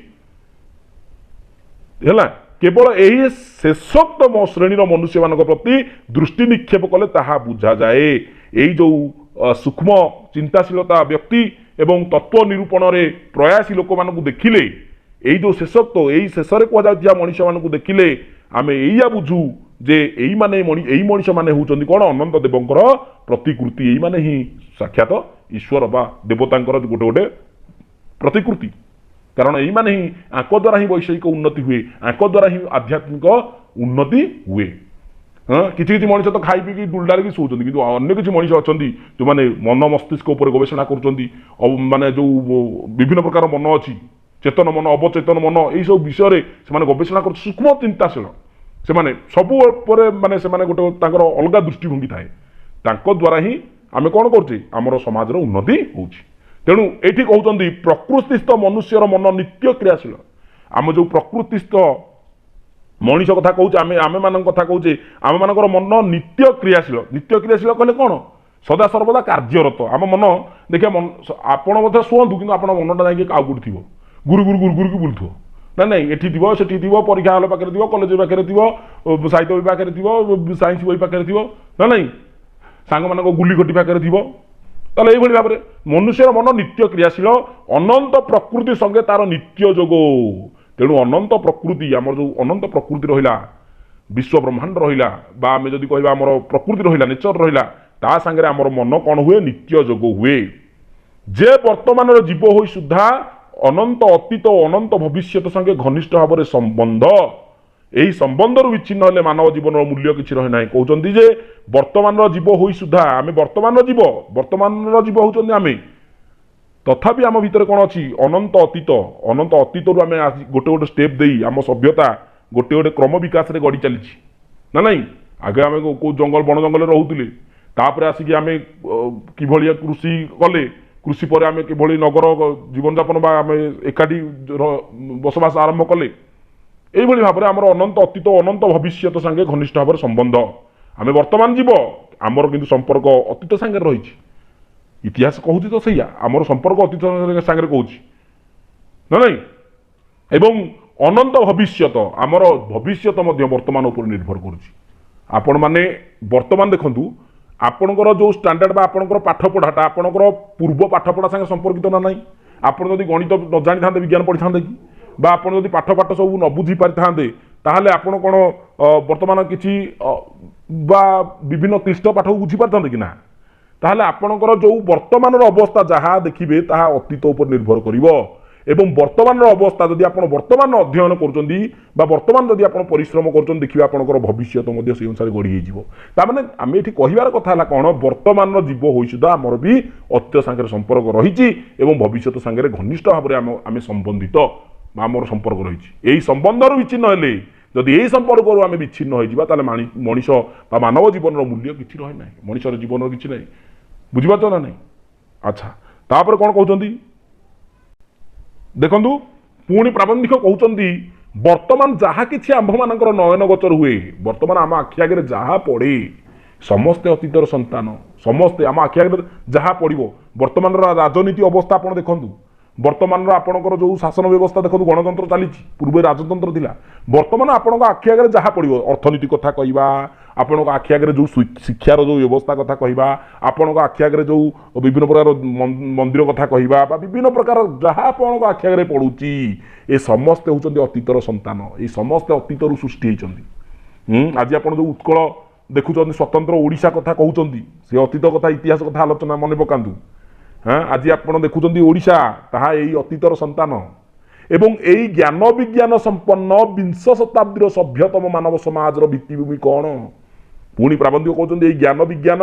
ହେଲା, କେବଳ ଏହି ଶେଷୋକ୍ତ ଶ୍ରେଣୀର ମନୁଷ୍ୟମାନଙ୍କ ପ୍ରତି ଦୃଷ୍ଟି ନିକ୍ଷେପ କଲେ ତାହା ବୁଝାଯାଏ। ଏଇ ଯୋଉ ସୂକ୍ଷ୍ମ ଚିନ୍ତାଶୀଳତା ବ୍ୟକ୍ତି ଏବଂ ତତ୍ତ୍ୱ ନିରୂପଣରେ ପ୍ରୟାସୀ ଲୋକମାନଙ୍କୁ ଦେଖିଲେ, ଏଇ ଯୋଉ ଶେଷୋକ୍ତ, ଏଇ ଶେଷରେ କୁହାଯାଉଥିବା ମଣିଷମାନଙ୍କୁ ଦେଖିଲେ ଆମେ ଏଇଆ ବୁଝୁ ଯେ ଏଇମାନେ ଏଇ ମଣିଷମାନେ ହେଉଛନ୍ତି କ'ଣ? ଅନନ୍ତ ଦେବଙ୍କର ପ୍ରତିକୃତି। ଏଇମାନେ ହିଁ ସାକ୍ଷାତ ଈଶ୍ୱର ବା ଦେବତାଙ୍କର ଗୋଟେ ଗୋଟେ ପ୍ରତିକୃତି। କାରଣ ଏଇମାନେ ହିଁ, ଆଙ୍କ ଦ୍ୱାରା ହିଁ ବୈଷୟିକ ଉନ୍ନତି ହୁଏ, ଆଙ୍କ ଦ୍ୱାରା ହିଁ ଆଧ୍ୟାତ୍ମିକ ଉନ୍ନତି ହୁଏ। ହଁ, କିଛି କିଛି ମଣିଷ ତ ଖାଇ ପିଇକି ଡୁଲଡାଲିକି ଶୋଉଛନ୍ତି, କିନ୍ତୁ ଅନ୍ୟ କିଛି ମଣିଷ ଅଛନ୍ତି ଯେଉଁମାନେ ମନ ମସ୍ତିଷ୍କ ଉପରେ ଗବେଷଣା କରୁଛନ୍ତି। ଆଉ ମାନେ ଯୋଉ ବିଭିନ୍ନ ପ୍ରକାର ମନ ଅଛି, ଚେତନ ମନ, ଅବଚେତନ ମନ, ଏଇସବୁ ବିଷୟରେ ସେମାନେ ଗବେଷଣା କରୁଛନ୍ତି। ସୂକ୍ଷ୍ମ ଚିନ୍ତାଶୀଳ ସେମାନେ ସବୁ ଉପରେ, ମାନେ ସେମାନେ ଗୋଟେ ତାଙ୍କର ଅଲଗା ଦୃଷ୍ଟିଭଙ୍ଗୀ ଥାଏ। ତାଙ୍କ ଦ୍ୱାରା ହିଁ ଆମେ କ'ଣ କରୁଛେ? ଆମର ସମାଜର ଉନ୍ନତି ହେଉଛି। ତେଣୁ ଏଇଠି କହୁଛନ୍ତି, ପ୍ରକୃତିସ୍ଥ ମନୁଷ୍ୟର ମନ ନିତ୍ୟ କ୍ରିୟାଶୀଳ। ଆମ ଯୋଉ ପ୍ରକୃତିସ୍ଥ ମଣିଷ କଥା କହୁଛେ ଆମେ, ଆମେମାନଙ୍କ କଥା କହୁଛେ, ଆମମାନଙ୍କର ମନ ନିତ୍ୟ କ୍ରିୟାଶୀଳ। ନିତ୍ୟ କ୍ରିୟାଶୀଳ କହିଲେ କ'ଣ? ସଦା ସର୍ବଦା କାର୍ଯ୍ୟରତ ଆମ ମନ। ଦେଖିବା, ମନ, ଆପଣ ମଧ୍ୟ ଶୁଅନ୍ତୁ, କିନ୍ତୁ ଆପଣ ମନଟା ଯାଇକି ଆଉ କୋଉଠି ଥିବ, ଗୁରୁ ଗୁରୁ ଗୁରୁ ଗୁରୁକି ବୁଲୁଥିବ ନା ନାଇଁ? ଏଠି ଥିବ, ସେଠି ଥିବ, ପରୀକ୍ଷା ହଲ ପାଖରେ ଥିବ, କଲେଜ ପାଖରେ ଥିବ, ସାହିତ୍ୟ ବହି ପାଖରେ ଥିବ, ସାଇନ୍ସ ବହି ପାଖରେ ଥିବ, ନା ନାଇଁ? ସାଙ୍ଗମାନଙ୍କ ଗୁଲି ଖଟି ପାଖରେ ଥିବ। ତାହେଲେ ଏଇଭଳି ଭାବରେ ମନୁଷ୍ୟର ମନ ନିତ୍ୟ କ୍ରିୟାଶୀଳ। ଅନନ୍ତ ପ୍ରକୃତି ସଙ୍ଗେ ତାର ନିତ୍ୟ ଯୋଗ। ତେଣୁ ଅନନ୍ତ ପ୍ରକୃତି, ଆମର ଯୋଉ ଅନନ୍ତ ପ୍ରକୃତି ରହିଲା, ବିଶ୍ୱ ବ୍ରହ୍ମାଣ୍ଡ ରହିଲା, ବା ଆମେ ଯଦି କହିବା ଆମର ପ୍ରକୃତି ରହିଲା, ନେଚର ରହିଲା, ତା ସାଙ୍ଗରେ ଆମର ମନ କ'ଣ ହୁଏ? ନିତ୍ୟ ଯୋଗ ହୁଏ। ଯେ ବର୍ତ୍ତମାନର ଜୀବ ହୋଇ ସୁଦ୍ଧା ଅନନ୍ତ ଅତୀତ ଓ ଅନନ୍ତ ଭବିଷ୍ୟତ ସଙ୍ଗେ ଘନିଷ୍ଠ ଭାବରେ ସମ୍ବନ୍ଧ। ଏହି ସମ୍ବନ୍ଧରୁ ବିଚ୍ଛିନ୍ନ ହେଲେ ମାନବ ଜୀବନର ମୂଲ୍ୟ କିଛି ରହେ ନାହିଁ। କହୁଛନ୍ତି ଯେ ବର୍ତ୍ତମାନର ଜୀବ ହୋଇ ସୁଦ୍ଧା, ଆମେ ବର୍ତ୍ତମାନର ଜୀବ, ବର୍ତ୍ତମାନର ଜୀବ ହେଉଛନ୍ତି ଆମେ, ତଥାପି ଆମ ଭିତରେ କ'ଣ ଅଛି? ଅନନ୍ତ ଅତୀତ। ଅନନ୍ତ ଅତୀତରୁ ଆମେ ଆସି ଗୋଟେ ଗୋଟେ ଷ୍ଟେପ୍ ଦେଇ ଆମ ସଭ୍ୟତା ଗୋଟେ ଗୋଟେ କ୍ରମ ବିକାଶରେ ଗଢ଼ି ଚାଲିଛି, ନା ନାଇଁ? ଆଗେ ଆମେ କୋଉ ଜଙ୍ଗଲ, ବଣ ଜଙ୍ଗଲରେ ରହୁଥିଲେ। ତାପରେ ଆସିକି ଆମେ କିଭଳିଆ କୃଷି କଲେ, କୃଷି ପରେ ଆମେ କିଭଳି ନଗର ଜୀବନଯାପନ ବା ଆମେ ଏକାଠି ବସବାସ ଆରମ୍ଭ କଲେ। ଏଇଭଳି ଭାବରେ ଆମର ଅନନ୍ତ ଅତୀତ ଓ ଅନନ୍ତ ଭବିଷ୍ୟତ ସାଙ୍ଗେ ଘନିଷ୍ଠ ଭାବରେ ସମ୍ବନ୍ଧ। ଆମେ ବର୍ତ୍ତମାନ ଜୀବ, ଆମର କିନ୍ତୁ ସମ୍ପର୍କ ଅତୀତ ସାଙ୍ଗରେ ରହିଛି। ଇତିହାସ କହୁଛି ତ ସେଇଆ, ଆମର ସମ୍ପର୍କ ଅତୀତ ସାଙ୍ଗରେ କହୁଛି, ନା ନାଇଁ? ଏବଂ ଅନନ୍ତ ଭବିଷ୍ୟତ, ଆମର ଭବିଷ୍ୟତ ମଧ୍ୟ ବର୍ତ୍ତମାନ ଉପରେ ନିର୍ଭର କରୁଛି। ଆପଣମାନେ ବର୍ତ୍ତମାନ ଦେଖନ୍ତୁ, ଆପଣଙ୍କର ଯୋଉ ଷ୍ଟାଣ୍ଡାର୍ଡ ବା ଆପଣଙ୍କର ପାଠ ପଢ଼ାଟା ଆପଣଙ୍କର ପୂର୍ବ ପାଠପଢ଼ା ସାଙ୍ଗେ ସମ୍ପର୍କିତ ନା ନାହିଁ? ଆପଣ ଯଦି ଗଣିତ ନ ଜାଣିଥାନ୍ତେ, ବିଜ୍ଞାନ ପଢ଼ିଥାନ୍ତେ କି? ବା ଆପଣ ଯଦି ପାଠ ପାଠ ସବୁ ନ ବୁଝି ପାରିଥାନ୍ତେ, ତାହେଲେ ଆପଣ କ'ଣ ବର୍ତ୍ତମାନ କିଛି ବା ବିଭିନ୍ନ କ୍ଲିଷ୍ଟ ପାଠକୁ ବୁଝିପାରିଥାନ୍ତେ କି ନା? ତାହେଲେ ଆପଣଙ୍କର ଯୋଉ ବର୍ତ୍ତମାନର ଅବସ୍ଥା ଯାହା ଦେଖିବେ, ତାହା ଅତୀତ ଉପରେ ନିର୍ଭର କରିବ। ଏବଂ ବର୍ତ୍ତମାନର ଅବସ୍ଥା ଯଦି ଆପଣ ବର୍ତ୍ତମାନ ଅଧ୍ୟୟନ କରୁଛନ୍ତି ବା ବର୍ତ୍ତମାନ ଯଦି ଆପଣ ପରିଶ୍ରମ କରୁଛନ୍ତି, ଦେଖିବେ ଆପଣଙ୍କର ଭବିଷ୍ୟତ ମଧ୍ୟ ସେଇ ଅନୁସାରେ ଗଢ଼ି ହେଇଯିବ। ତାମାନେ ଆମେ ଏଠି କହିବାର କଥା ହେଲା କ'ଣ? ବର୍ତ୍ତମାନର ଜୀବ ହୋଇ ସୁଦ୍ଧା ଆମର ବି ଅତୀତ ସାଙ୍ଗରେ ସମ୍ପର୍କ ରହିଛି ଏବଂ ଭବିଷ୍ୟତ ସାଙ୍ଗରେ ଘନିଷ୍ଠ ଭାବରେ ଆମେ ସମ୍ବନ୍ଧିତ ବା ଆମର ସମ୍ପର୍କ ରହିଛି। ଏହି ସମ୍ବନ୍ଧରୁ ବିଚ୍ଛିନ୍ନ ହେଲେ, ଯଦି ଏହି ସମ୍ପର୍କରୁ ଆମେ ବିଚ୍ଛିନ୍ନ ହୋଇଯିବା, ତାହେଲେ ମଣିଷ ବା ମାନବ ଜୀବନର ମୂଲ୍ୟ କିଛି ରହେ ନାହିଁ। ମଣିଷର ଜୀବନର କିଛି ନାହିଁ। ବୁଝିପାରୁଛ ନା ନାହିଁ? ଆଚ୍ଛା, ତାପରେ କ'ଣ କହୁଛନ୍ତି ଦେଖନ୍ତୁ। ପୁଣି ପ୍ରାବନ୍ଧିକ କହୁଛନ୍ତି, ବର୍ତ୍ତମାନ ଯାହା କିଛି ଆମ୍ଭମାନଙ୍କର ନୟନ ଗୋଚର ହୁଏ, ବର୍ତ୍ତମାନ ଆମ ଆଖି ଆଗରେ ଯାହା ପଡ଼େ, ସମସ୍ତେ ଅତୀତର ସନ୍ତାନ, ସମସ୍ତେ। ଆମ ଆଖି ଆଗରେ ଯାହା ପଡ଼ିବ, ବର୍ତ୍ତମାନର ରାଜନୀତି ଅବସ୍ଥା ଆପଣ ଦେଖନ୍ତୁ, ବର୍ତ୍ତମାନର ଆପଣଙ୍କର ଯେଉଁ ଶାସନ ବ୍ୟବସ୍ଥା ଦେଖନ୍ତୁ, ଗଣତନ୍ତ୍ର ଚାଲିଛି, ପୂର୍ବେ ରାଜତନ୍ତ୍ର ଥିଲା। ବର୍ତ୍ତମାନ ଆପଣଙ୍କ ଆଖି ଆଗରେ ଯାହା ପଡ଼ିବ, ଅର୍ଥନୀତି କଥା କହିବା, ଆପଣଙ୍କ ଆଖି ଆଗରେ ଯେଉଁ ଶିକ୍ଷାର ଯେଉଁ ବ୍ୟବସ୍ଥା କଥା କହିବା, ଆପଣଙ୍କ ଆଖି ଆଗରେ ଯେଉଁ ବିଭିନ୍ନ ପ୍ରକାର ମନ୍ଦିର କଥା କହିବା, ବା ବିଭିନ୍ନ ପ୍ରକାର ଯାହା ଆପଣଙ୍କ ଆଖି ଆଗରେ ପଡ଼ୁଛି, ଏ ସମସ୍ତେ ହେଉଛନ୍ତି ଅତୀତର ସନ୍ତାନ। ଏ ସମସ୍ତେ ଅତୀତରୁ ସୃଷ୍ଟି ହେଇଛନ୍ତି। ଆଜି ଆପଣ ଯେଉଁ ଉତ୍କଳ ଦେଖୁଛନ୍ତି, ସ୍ୱତନ୍ତ୍ର ଓଡ଼ିଶା କଥା କହୁଛନ୍ତି, ସେ ଅତୀତ କଥା, ଇତିହାସ କଥା ଆଲୋଚନା ମନେ ପକାନ୍ତୁ। ହଁ, ଆଜି ଆପଣ ଦେଖୁଛନ୍ତି ଓଡ଼ିଶା, ତାହା ଏଇ ଅତୀତର ସନ୍ତାନ। ଏବଂ ଏଇ ଜ୍ଞାନ ବିଜ୍ଞାନ ସମ୍ପନ୍ନ ବିଂଶ ଶତାବ୍ଦୀର ସଭ୍ୟତମ ମାନବ ସମାଜର ଭିତ୍ତିଭୂମି କ'ଣ? ପୁଣି ପ୍ରାବନ୍ଧିକ କହୁଛନ୍ତି ଏଇ ଜ୍ଞାନ ବିଜ୍ଞାନ,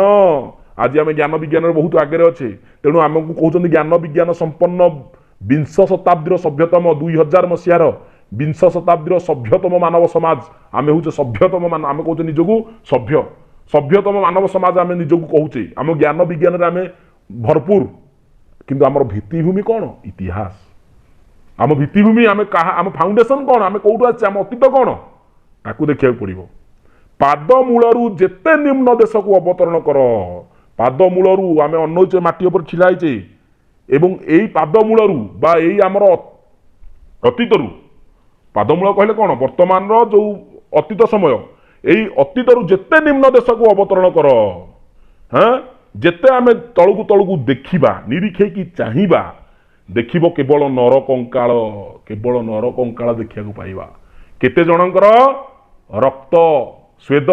ଆଜି ଆମେ ଜ୍ଞାନ ବିଜ୍ଞାନରେ ବହୁତ ଆଗରେ ଅଛେ, ତେଣୁ ଆମକୁ କହୁଛନ୍ତି ଜ୍ଞାନ ବିଜ୍ଞାନ ସମ୍ପନ୍ନ ବିଂଶ ଶତାବ୍ଦୀର ସଭ୍ୟତମ, 2000 ମସିହାର ବିଂଶ ଶତାବ୍ଦୀର ସଭ୍ୟତମ ମାନବ ସମାଜ। ଆମେ ହେଉଛେ ସଭ୍ୟତମ ମାନ, ଆମେ କହୁଛେ ନିଜକୁ ସଭ୍ୟ, ସଭ୍ୟତମ ମାନବ ସମାଜ ଆମେ ନିଜକୁ କହୁଛେ। ଆମ ଜ୍ଞାନ ବିଜ୍ଞାନରେ ଆମେ ଭରପୁର, କିନ୍ତୁ ଆମର ଭିତ୍ତିଭୂମି କ'ଣ? ଇତିହାସ। ଆମ ଭିତ୍ତିଭୂମି, ଆମେ କାହା, ଆମ ଫାଉଣ୍ଡେସନ କ'ଣ, ଆମେ କୋଉଠୁ ଆସିଛେ, ଆମ ଅତୀତ କ'ଣ, ତାକୁ ଦେଖିବାକୁ ପଡ଼ିବ। ପାଦମୂଳରୁ ଯେତେ ନିମ୍ନ ଦେଶକୁ ଅବତରଣ କର, ପାଦମୂଳରୁ ଆମେ ଅନଉଛେ, ମାଟି ଉପରେ ଛିଡ଼ା ହେଇଛେ, ଏବଂ ଏଇ ପାଦମୂଳରୁ ବା ଏଇ ଆମର ଅତୀତରୁ, ପାଦମୂଳ କହିଲେ କ'ଣ? ବର୍ତ୍ତମାନର ଯେଉଁ ଅତୀତ ସମୟ, ଏଇ ଅତୀତରୁ ଯେତେ ନିମ୍ନ ଦେଶକୁ ଅବତରଣ କର, ହଁ, ଯେତେ ଆମେ ତଳକୁ ତଳକୁ ଦେଖିବା, ନିରୀକ୍ଷେଇକି ଚାହିଁବା, ଦେଖିବ କେବଳ ନରକଙ୍କାଳ, କେବଳ ନରକଙ୍କାଳ ଦେଖିବାକୁ ପାଇବା। କେତେ ଜଣଙ୍କର ରକ୍ତ ସ୍ୱେଦ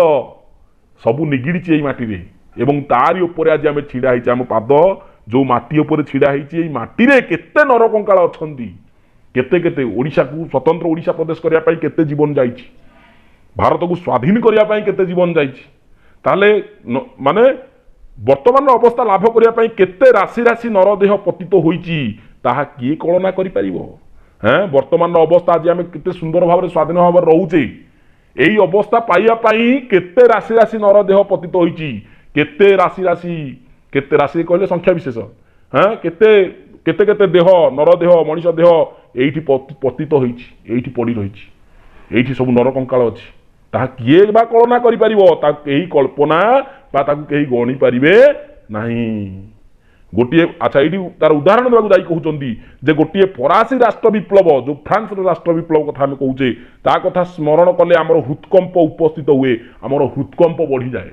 ସବୁ ନିଗିଡ଼ିଛି ଏଇ ମାଟିରେ, ଏବଂ ତାରି ଉପରେ ଆଜି ଆମେ ଛିଡ଼ା ହେଇଛେ। ଆମ ପାଦ ଯେଉଁ ମାଟି ଉପରେ ଛିଡ଼ା ହେଇଛି, ଏଇ ମାଟିରେ କେତେ ନରକଙ୍କାଳ ଅଛନ୍ତି, କେତେ କେତେ ଓଡ଼ିଶାକୁ ସ୍ୱତନ୍ତ୍ର ଓଡ଼ିଶା ପ୍ରଦେଶ କରିବା ପାଇଁ କେତେ ଜୀବନ ଯାଇଛି, ଭାରତକୁ ସ୍ୱାଧୀନ କରିବା ପାଇଁ କେତେ ଜୀବନ ଯାଇଛି। ତାହେଲେ ମାନେ ବର୍ତ୍ତମାନର ଅବସ୍ଥା ଲାଭ କରିବା ପାଇଁ କେତେ ରାଶି ରାଶି ନରଦେହ ପତିତ ହୋଇଛି, ତାହା କିଏ କଳନା କରିପାରିବ? ହେଁ, ବର୍ତ୍ତମାନର ଅବସ୍ଥା ଆଜି ଆମେ କେତେ ସୁନ୍ଦର ଭାବରେ ସ୍ୱାଧୀନ ଭାବରେ ରହୁଛେ, ଏଇ ଅବସ୍ଥା ପାଇବା ପାଇଁ କେତେ ରାଶି ରାଶି ନରଦେହ ପତିତ ହୋଇଛି, କେତେ ରାଶି ରାଶି, କେତେ ରାଶି କହିଲେ ସଂଖ୍ୟା ବିଶେଷ, ହଁ, କେତେ କେତେ କେତେ ଦେହ, ନରଦେହ, ମଣିଷ ଦେହ ଏଇଠି ପତିତ ହୋଇଛି, ଏଇଠି ପଡ଼ି ରହିଛି, ଏଇଠି ସବୁ ନରକଙ୍କାଳ ଅଛି। ତାହା କିଏ ବା କଳନା କରିପାରିବ? ତାକୁ କେହି କଳ୍ପନା ବା ତାକୁ କେହି ଗଣି ପାରିବେ ନାହିଁ। ଗୋଟିଏ, ଆଚ୍ଛା, ଏଇଠି ତାର ଉଦାହରଣ ଦେବାକୁ ଯାଇ କହୁଛନ୍ତି ଯେ ଗୋଟିଏ ଫରାସୀ ରାଷ୍ଟ୍ର ବିପ୍ଳବ, ଯେଉଁ ଫ୍ରାନ୍ସର ରାଷ୍ଟ୍ର ବିପ୍ଳବ କଥା ଆମେ କହୁଛେ, ତା କଥା ସ୍ମରଣ କଲେ ଆମର ହୃତ୍କମ୍ପ ଉପସ୍ଥିତ ହୁଏ, ଆମର ହୃତ୍କମ୍ପ ବଢ଼ିଯାଏ।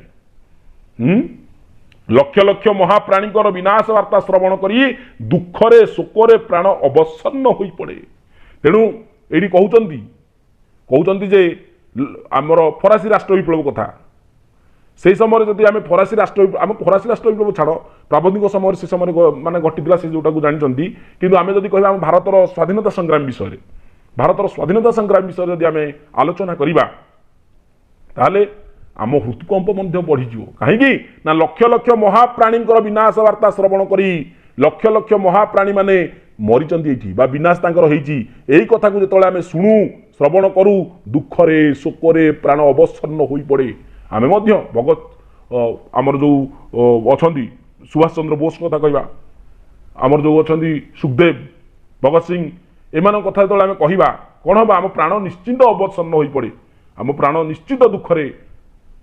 ଲକ୍ଷ ଲକ୍ଷ ମହାପ୍ରାଣୀଙ୍କର ବିନାଶ ବାର୍ତ୍ତା ଶ୍ରବଣ କରି ଦୁଃଖରେ ଶୋକରେ ପ୍ରାଣ ଅବସନ୍ନ ହୋଇପଡ଼େ। ତେଣୁ ଏଇଠି କହୁଛନ୍ତି ଯେ ଆମର ଫରାସୀ ରାଷ୍ଟ୍ର ବିପ୍ଳବ କଥା, ସେଇ ସମୟରେ ଯଦି ଆମେ ଫରାସୀ ରାଷ୍ଟ୍ର, ଆମ ଫରାସୀ ରାଷ୍ଟ୍ର ବିପ୍ଳବ ଛାଡ଼, ପ୍ରାବନ୍ଧିକ ସମୟରେ ସେ ସମୟରେ ମାନେ ଘଟିଥିଲା, ସେ ଯେଉଁଟାକୁ ଜାଣିଛନ୍ତି। କିନ୍ତୁ ଆମେ ଯଦି କହିବା ଆମ ଭାରତର ସ୍ୱାଧୀନତା ସଂଗ୍ରାମ ବିଷୟରେ, ଭାରତର ସ୍ୱାଧୀନତା ସଂଗ୍ରାମ ବିଷୟରେ ଯଦି ଆମେ ଆଲୋଚନା କରିବା, ତାହେଲେ ଆମ ହୃତ୍କମ୍ପ ମଧ୍ୟ ବଢ଼ିଯିବ। କାହିଁକି ନା ଲକ୍ଷ ଲକ୍ଷ ମହାପ୍ରାଣୀଙ୍କର ବିନାଶ ବାର୍ତ୍ତା ଶ୍ରବଣ କରି ଲକ୍ଷ ଲକ୍ଷ ମହାପ୍ରାଣୀମାନେ ମରିଛନ୍ତି ଏଇଠି ବା ବିନାଶ ତାଙ୍କର ହେଇଛି, ଏଇ କଥାକୁ ଯେତେବେଳେ ଆମେ ଶୁଣୁ, ଶ୍ରବଣ କରୁ, ଦୁଃଖରେ ଶୋକରେ ପ୍ରାଣ ଅବସନ୍ନ ହୋଇପଡ଼େ। ଆମେ ମଧ୍ୟ ଭଗତ, ଆମର ଯେଉଁ ଅଛନ୍ତି ସୁଭାଷ ଚନ୍ଦ୍ର ବୋଷଙ୍କ କଥା କହିବା, ଆମର ଯେଉଁ ଅଛନ୍ତି ସୁଖଦେବ, ଭଗତ ସିଂ, ଏମାନଙ୍କ କଥା ଯେତେବେଳେ ଆମେ କହିବା, କ'ଣ ହେବ? ଆମ ପ୍ରାଣ ନିଶ୍ଚିନ୍ତ ଅବସନ୍ନ ହୋଇପଡ଼େ, ଆମ ପ୍ରାଣ ନିଶ୍ଚିତ ଦୁଃଖରେ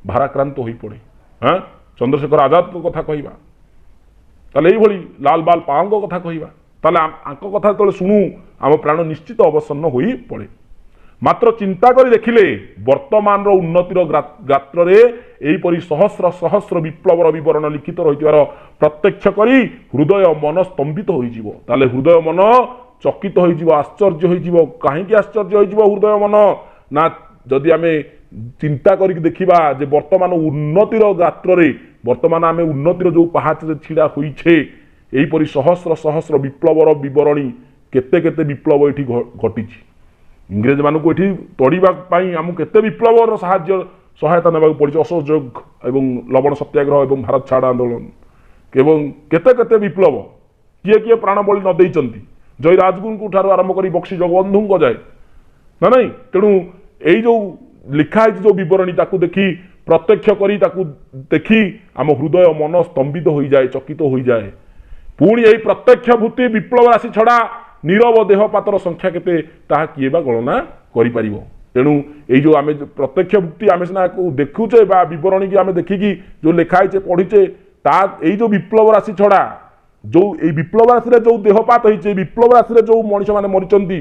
ଭାରାକ୍ରାନ୍ତ ହୋଇପଡ଼େ। ହଁ, ଚନ୍ଦ୍ରଶେଖର ଆଜାଦଙ୍କ କଥା କହିବା, ତାହେଲେ ଏଇଭଳି ଲାଲ ବାଲ ପାଙ୍କ କଥା କହିବା, ତାହେଲେ ଆଙ୍କ କଥା ଯେତେବେଳେ ଶୁଣୁ, ଆମ ପ୍ରାଣ ନିଶ୍ଚିତ ଅବସନ୍ନ ହୋଇପଡ଼େ। ମାତ୍ର ଚିନ୍ତା କରି ଦେଖିଲେ ବର୍ତ୍ତମାନର ଉନ୍ନତିର ଗାତ୍ରରେ ଏହିପରି ସହସ୍ର ସହସ୍ର ବିପ୍ଳବର ବିବରଣ ଲିଖିତ ରହିଥିବାର ପ୍ରତ୍ୟକ୍ଷ କରି ହୃଦୟ ମନ ସ୍ତମ୍ଭିତ ହୋଇଯିବ। ତାହେଲେ ହୃଦୟ ମନ ଚକିତ ହୋଇଯିବ, ଆଶ୍ଚର୍ଯ୍ୟ ହୋଇଯିବ। କାହିଁକି ଆଶ୍ଚର୍ଯ୍ୟ ହୋଇଯିବ ହୃଦୟ ମନ? ନା ଯଦି ଆମେ ଚିନ୍ତା କରିକି ଦେଖିବା ଯେ ବର୍ତ୍ତମାନ ଉନ୍ନତିର ଗାତ୍ରରେ, ବର୍ତ୍ତମାନ ଆମେ ଉନ୍ନତିର ଯେଉଁ ପାହାଚରେ ଛିଡ଼ା ହୋଇଛେ, ଏହିପରି ସହସ୍ର ସହସ୍ର ବିପ୍ଳବର ବିବରଣୀ, କେତେ କେତେ ବିପ୍ଳବ ଏଠି ଘଟିଛି। ଇଂରେଜମାନଙ୍କୁ ଏଠି ତଡ଼ିବା ପାଇଁ ଆମକୁ କେତେ ବିପ୍ଳବର ସାହାଯ୍ୟ ସହାୟତା ନେବାକୁ ପଡ଼ିଛି, ଅସହଯୋଗ ଏବଂ ଲବଣ ସତ୍ୟାଗ୍ରହ ଏବଂ ଭାରତ ଛାଡ଼ ଆନ୍ଦୋଳନ, ଏବଂ କେତେ କେତେ ବିପ୍ଳବ, କିଏ କିଏ ପ୍ରାଣବଳି ନ ଦେଇଛନ୍ତି, ଜୟ ରାଜଗୁରୁଙ୍କ ଠାରୁ ଆରମ୍ଭ କରି ବକ୍ସି ଜଗବନ୍ଧୁଙ୍କ ଯାଏ, ନା ନାଇଁ? ତେଣୁ ଏଇ ଯେଉଁ ଲେଖା ହେଇଛି ଯେଉଁ ବିବରଣୀ, ତାକୁ ଦେଖି ପ୍ରତ୍ୟକ୍ଷ କରି ତାକୁ ଦେଖି ଆମ ହୃଦୟ ମନ ସ୍ତମ୍ଭିତ ହୋଇଯାଏ, ଚକିତ ହୋଇଯାଏ। ପୁଣି ଏହି ପ୍ରତ୍ୟକ୍ଷ ଭୂତି ବିପ୍ଳବ ରାଶି ଛଡ଼ା ନୀରବ ଦେହପାତର ସଂଖ୍ୟା କେତେ, ତାହା କିଏ ବା ଗଣନା କରିପାରିବ? ତେଣୁ ଏଇ ଯେଉଁ ଆମେ ପ୍ରତ୍ୟକ୍ଷ ଭୁକ୍ତି ଆମେ ସିନା ଦେଖୁଛେ ବା ବିବରଣୀକି ଆମେ ଦେଖିକି ଯେଉଁ ଲେଖା ହେଇଛେ ପଢ଼ିଛେ, ତା ଏଇ ଯେଉଁ ବିପ୍ଳବ ରାଶି ଛଡ଼ା ଯେଉଁ ଏଇ ବିପ୍ଳବ ରାଶିରେ ଯେଉଁ ଦେହପାତ ହେଇଛି, ବିପ୍ଳବ ରାଶିରେ ଯେଉଁ ମଣିଷମାନେ ମରିଛନ୍ତି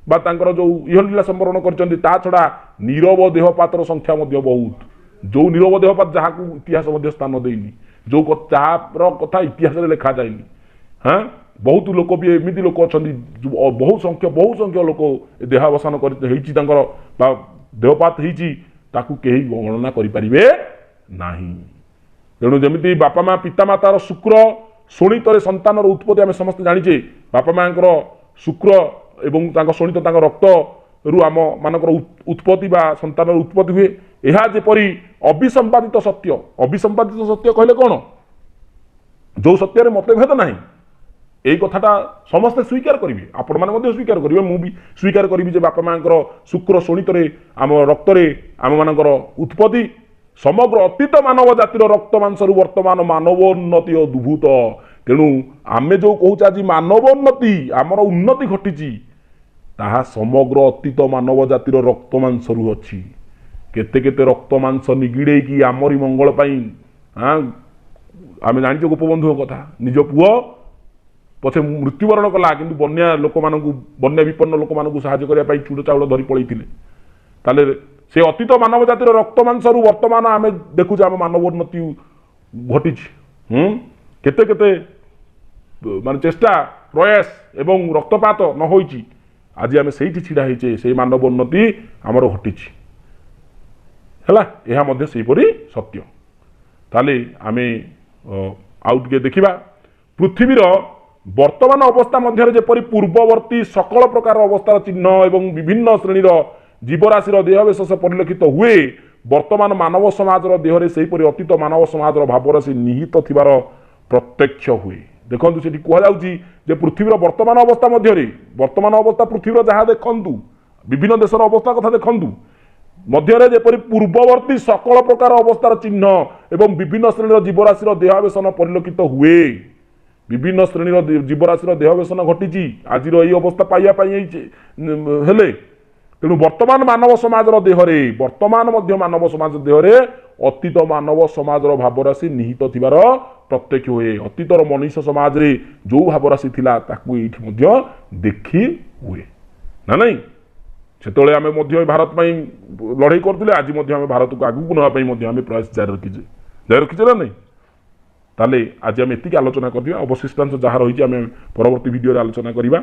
ବା ତାଙ୍କର ଯେଉଁ ଇହଲୀଳା ସମ୍ବରଣ କରିଛନ୍ତି, ତା ଛଡ଼ା ନୀରବ ଦେହପାତର ସଂଖ୍ୟା ମଧ୍ୟ ବହୁତ। ଯେଉଁ ନୀରବ ଦେହପାତ ଯାହାକୁ ଇତିହାସ ମଧ୍ୟ ସ୍ଥାନ ଦେଇନି, ଯେଉଁ ଯାହାର କଥା ଇତିହାସରେ ଲେଖାଯାଇନି। ହଁ, ବହୁତ ଲୋକ ବି ଏମିତି ଲୋକ ଅଛନ୍ତି, ବହୁ ସଂଖ୍ୟ ଲୋକ ଦେହାବସାନ କରି ହେଇଛି ତାଙ୍କର ବା ଦେହପାତ ହେଇଛି, ତାକୁ କେହି ଗଣନା କରିପାରିବେ ନାହିଁ। ତେଣୁ ଯେମିତି ବାପା ମା ପିତାମାତାର ଶୁକ୍ର ଶୋଣିତରେ ସନ୍ତାନର ଉତ୍ପତ୍ତି ଆମେ ସମସ୍ତେ ଜାଣିଛେ। ବାପା ମାଆଙ୍କର ଶୁକ୍ର ଏବଂ ତାଙ୍କ ଶୋଣିତ ତାଙ୍କ ରକ୍ତରୁ ଆମ ମାନଙ୍କର ଉତ୍ପତ୍ତି ବା ସନ୍ତାନର ଉତ୍ପତ୍ତି ହୁଏ। ଏହା ଯେପରି ଅବିସମ୍ପାଦିତ ସତ୍ୟ, ଅବିସମ୍ପାଦିତ ସତ୍ୟ କହିଲେ କ'ଣ? ଯେଉଁ ସତ୍ୟରେ ମତଭେଦ ନାହିଁ, ଏଇ କଥାଟା ସମସ୍ତେ ସ୍ୱୀକାର କରିବେ, ଆପଣମାନେ ମଧ୍ୟ ସ୍ୱୀକାର କରିବେ, ମୁଁ ବି ସ୍ୱୀକାର କରିବି ଯେ ବାପା ମାଆଙ୍କର ଶୁକ୍ର ଶୋଣିତରେ ଆମ ରକ୍ତରେ ଆମମାନଙ୍କର ଉତ୍ପତ୍ତି। ସମଗ୍ର ଅତୀତ ମାନବ ଜାତିର ରକ୍ତ ମାଂସରୁ ବର୍ତ୍ତମାନ ମାନବୋନ୍ନତି ଅଦ୍ଭୁତ। ତେଣୁ ଆମେ ଯେଉଁ କହୁଛେ ଆଜି ମାନବୋନ୍ନତି, ଆମର ଉନ୍ନତି ଘଟିଛି, ତାହା ସମଗ୍ର ଅତୀତ ମାନବ ଜାତିର ରକ୍ତ ମାଂସରୁ ଅଛି। କେତେ କେତେ ରକ୍ତ ମାଂସ ନିଗିଡ଼େଇକି ଆମରି ମଙ୍ଗଳ ପାଇଁ। ଆମେ ଜାଣିଛୁ ଗୋପବନ୍ଧୁଙ୍କ କଥା, ନିଜ ପୁଅ ପଛେ ମୃତ୍ୟୁବରଣ କଲା, କିନ୍ତୁ ବନ୍ୟା ଲୋକମାନଙ୍କୁ, ବନ୍ୟା ବିପନ୍ନ ଲୋକମାନଙ୍କୁ ସାହାଯ୍ୟ କରିବା ପାଇଁ ଚୁଡ଼ ଚାଉଳ ଧରି ପଳେଇଥିଲେ। ତାହେଲେ ସେ ଅତୀତ ମାନବ ଜାତିର ରକ୍ତ ମାଂସରୁ ବର୍ତ୍ତମାନ ଆମେ ଦେଖୁଛେ ଆମ ମାନବୋନ୍ନତି ଘଟିଛି। କେତେ କେତେ ମାନେ ଚେଷ୍ଟା ପ୍ରୟାସ ଏବଂ ରକ୍ତପାତ ନ ହୋଇଛି, ଆଜି ଆମେ ସେଇଠି ଛିଡ଼ା ହେଇଛେ, ସେଇ ମାନବୋନ୍ନତି ଆମର ଘଟିଛି। ହେଲା, ଏହା ମଧ୍ୟ ସେହିପରି ସତ୍ୟ। ତାହେଲେ ଆମେ ଆଉ ଟିକେ ଦେଖିବା। ପୃଥିବୀର ବର୍ତ୍ତମାନ ଅବସ୍ଥା ମଧ୍ୟରେ ଯେପରି ପୂର୍ବବର୍ତ୍ତୀ ସକଳ ପ୍ରକାର ଅବସ୍ଥାର ଚିହ୍ନ ଏବଂ ବିଭିନ୍ନ ଶ୍ରେଣୀର ଜୀବରାଶିର ଦେହବିଶେଷ ପରିଲକ୍ଷିତ ହୁଏ, ବର୍ତ୍ତମାନ ମାନବ ସମାଜର ଦେହରେ ସେହିପରି ଅତୀତ ମାନବ ସମାଜର ଭାବରାଶି ନିହିତ ଥିବାର ପ୍ରତ୍ୟକ୍ଷ ହୁଏ। ଦେଖନ୍ତୁ, ସେଠି କୁହାଯାଉଛି ଯେ ପୃଥିବୀର ବର୍ତ୍ତମାନ ଅବସ୍ଥା ମଧ୍ୟରେ, ବର୍ତ୍ତମାନ ଅବସ୍ଥା ପୃଥିବୀର ଯାହା ଦେଖନ୍ତୁ, ବିଭିନ୍ନ ଦେଶର ଅବସ୍ଥା କଥା ଦେଖନ୍ତୁ, ମଧ୍ୟରେ ଯେପରି ପୂର୍ବବର୍ତ୍ତୀ ସକଳ ପ୍ରକାର ଅବସ୍ଥାର ଚିହ୍ନ ଏବଂ ବିଭିନ୍ନ ଶ୍ରେଣୀର ଜୀବରାଶିର ଦେହାବେଶନ ପରିଲକ୍ଷିତ ହୁଏ। ବିଭିନ୍ନ ଶ୍ରେଣୀର ଜୀବରାଶିର ଦେହବେଶନ ଘଟିଛି ଆଜିର ଏଇ ଅବସ୍ଥା ପାଇବା ପାଇଁ ହେଇଛି ହେଲେ। ତେଣୁ ବର୍ତ୍ତମାନ ମାନବ ସମାଜର ଦେହରେ, ବର୍ତ୍ତମାନ ମଧ୍ୟ ମାନବ ସମାଜ ଦେହରେ ଅତୀତ ମାନବ ସମାଜର ଭାବରାଶି ନିହିତ ଥିବାର ପ୍ରତ୍ୟକ୍ଷ ହୁଏ। ଅତୀତର ମଣିଷ ସମାଜରେ ଯେଉଁ ଭାବରାଶି ଥିଲା ତାକୁ ଏଇଠି ମଧ୍ୟ ଦେଖି ହୁଏ ନା ନାଇଁ? ସେତେବେଳେ ଆମେ ମଧ୍ୟ ଭାରତ ପାଇଁ ଲଢ଼େଇ କରୁଥିଲେ, ଆଜି ମଧ୍ୟ ଆମେ ଭାରତକୁ ଆଗକୁ ନେବା ପାଇଁ ମଧ୍ୟ ଆମେ ପ୍ରୟାସ ଜାରି ରଖିଛେ ନା ନାଇଁ? ତାହେଲେ ଆଜି ଆମେ ଏତିକି ଆଲୋଚନା କରିବା। ଅବଶିଷ୍ଟାଂଶ ଯାହା ରହିଛି ଆମେ ପରବର୍ତ୍ତୀ ଭିଡ଼ିଓରେ ଆଲୋଚନା କରିବା।